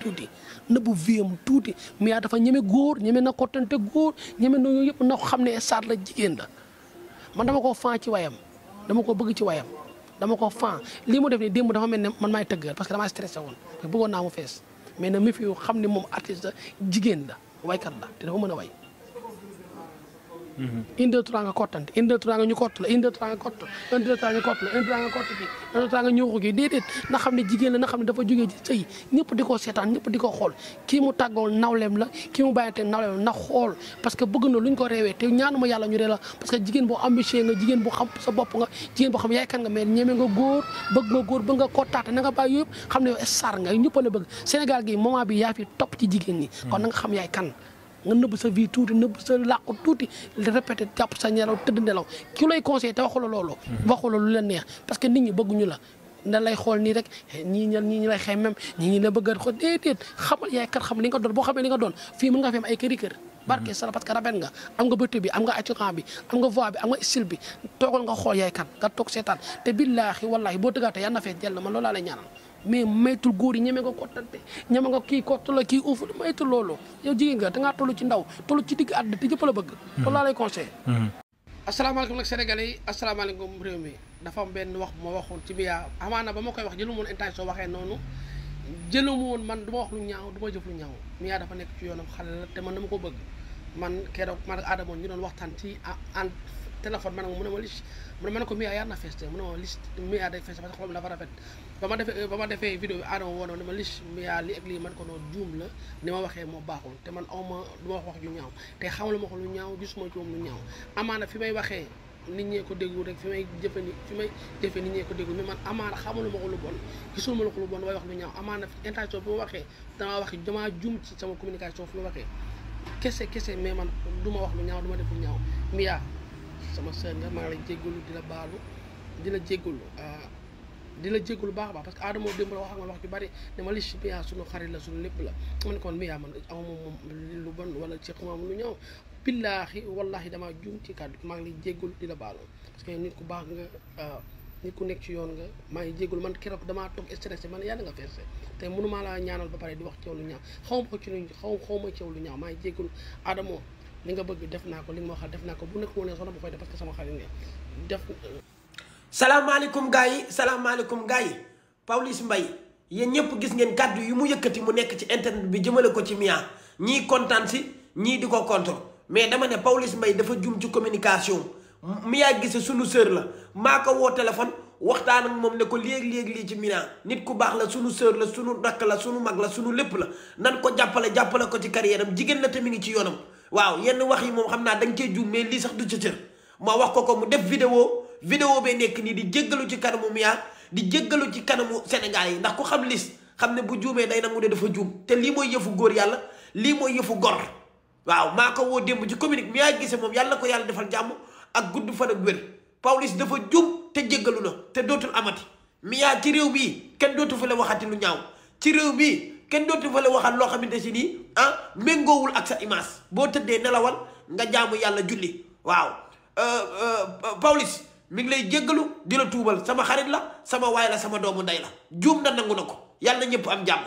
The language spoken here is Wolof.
tuuti nëbbu viam tuuti Mia dafa ñeme góor ñeme na kottante góor ñeme na yooyu yëpp na xam ne star la jigéen la man dama ko fan ci wayam dama ko bëgg ci wayam dama ko fan lii mu def nii démb dafa mel ne man maay tëggal parce que damaa stressé woon bëggoon naa mu fees mais na mi fi xam ne moom artiste la jigéen la waykat la te dafa mën a way. une deux trois nga kottante une deux trois nga ñu kott la une deux trois nga kott un deux trois nga kott la un deux trois nga kott kii un deux trois nga ñëw ko kii déedéet na xam ne jigéen la na xam ne dafa jógee ci sëy ñëpp di ko seetaan ñëpp di ko xool kii mu tàggool nawleem la kii mu bàyyante nawleem la na xool parce que bëgg na luñ ko reewee te ñaanuma yàlla ñu ree la parce que jigéen boo ambitieux nga jigéen bu xam sa bopp nga jigéen boo xam yaay kan nga mais ñeme nga góor bëgg nga kottaate na nga bàyyi yëpp xam ne yow star nga ñëpp la bëgg Sénégal gi moment bi yaa fi topp ci jigéen ñi kon na nga xam yaay kan nga nëbb sa vie tuuti nëbb sa làqu tuuti répété jàpp sa nelaw tëdd nelaw ki lay conseillé te waxula loolu waxula lu leen neex parce que nit ñi bëgguñu la da lay xool nii rek ñii lay xëy même ñii la bëgg a xool déedéet xamal yaay kat xam li nga doon boo xamee li nga doon fii mën nga fi am ay kër barke sala parce que rafet nga am nga bëtt bi am nga accueil bi am nga voix bi am nga style bi toogal nga xool yaay kan nga toog seetaan te billaahi wallaahi boo tëggaatee yàlla na fee jël man loolu laa lay ñaanal mais maytul góor yi ñeme nga kottante ñeme nga kii kott la kii uuf maytul loolu yow jigéen nga dangaa toll ci ndaw toll ci digg àddina te ñëpp la bëgg loolu laa lay conseillé asalaamaaleykum nag sénégalais yi asalaamaaleykum réew mi dafa am benn wax bu ma waxoon ci Mia amaana ba ma koy wax jëlu moon intention waxee noonu jëlu woon man du ma wax lu ñaaw du ma jëf lu ñaaw Mia dafa nekk ci yoonam xale la te man dama ko bëgg man keroog man ak Adama ñu doon waxtaan ci en téléphone man mu ne ma lis mu ne ma ne ko Mia yaa na fees mu ne ma lis Mia day fees parce que xolam dafa rafet ba ma defee vidéo bi Adama woon ne ma lis Mia li ak lii man ko noonu juum la ni ma waxee moo baaxul te man awma du ma wax ju ñaaw te xamala ma ko lu ñaaw gisuma ci moom lu ñaaw amaana fi may waxee nit ñee ko déglu rek fi may jëfe nit ñee ko déglu mais man amaana xamala ma ko lu bon gisul ma la ko lu bon way wax lu ñaaw amaana intention bi ma waxee damaa juum ci sama communication fi ma waxee kese mais man du ma wax lu ñaaw du ma def lu ñaaw Mia sama sœur nga maa ngi lay jéggalu di la baalu di la jéggalu baax a baax parce que Adama démb la wax nga wax ju bari ne ma li Mia sunu xarit la sunu lépp la man kon Mia man amuma moom lu bon wala ci xamam lu ñaaw billaahi wallaahi damaa juum ci kàddu maa ngi lay jéggalu di la baalu parce que nit ku baax nga nit ku nekk ci yoon nga maa ngi jéggalu man keroog damaa toog stressé man yàlla nga fees te mënumaa laa ñaanal ba pare di wax ci yow lu ñaaw xaw ma ci yow lu ñaaw maa ngi jéggalu Adamo li nga bëgg def naa ko li nga ma waxal def naa ko bu nekk moo ne soxna bu koy def parce que sama xarit nga def. salaamaaleykum gars yi Pawlish Mbaye yéen ñëpp gis ngeen kàddu yu mu yëkkati mu nekk ci internet bi jëmale ko ci Mia ñii kontaan si ñii di ko contre mais dama ne Pawlish Mbaye dafa jum ci communication Mia Guissé sunu sœur la maa ko woo téléphone waxtaan ak moom ne ko léegi lii ci Mia nit ku baax la sunu sœur la sunu rakk la sunu mag la sunu lépp la nan ko jàppale ko ci carrière am jigéen la te mi ngi ci yoonam. waaw yenn wax yi moom xam naa da nga cee juum mais lii sax du ca cër ma wax ko mu def vidéo bee nekk nii di jéggalu ci kanamu Mia di jéggalu ci kanamu Sénégal yi ndax ku xam lis xam ne bu juumee day nangu ne dafa juum te lii mooy yëfu góor yàlla lii mooy yëfu gor waaw maa ko woo démb ci communique Mia Guissé moom yàlla na ko yàlla defal jàmm ak gudd fan ak wér Pawlish dafa juum te jéggalu na te dootul amati Mia ci réew bii kenn dootu fa la waxati lu ñaaw ci réew bii kenn dootu fa la waxal loo xamante si nii méngoowul ak sa image boo tëddee nelawal nga jaamu yàlla julli waaw Pawlish mi ngi lay jéggalu di la tuubal sama xarit la sama waay la sama doomu ndey la juum na nangu na ko yàlla na ñëpp am jàmm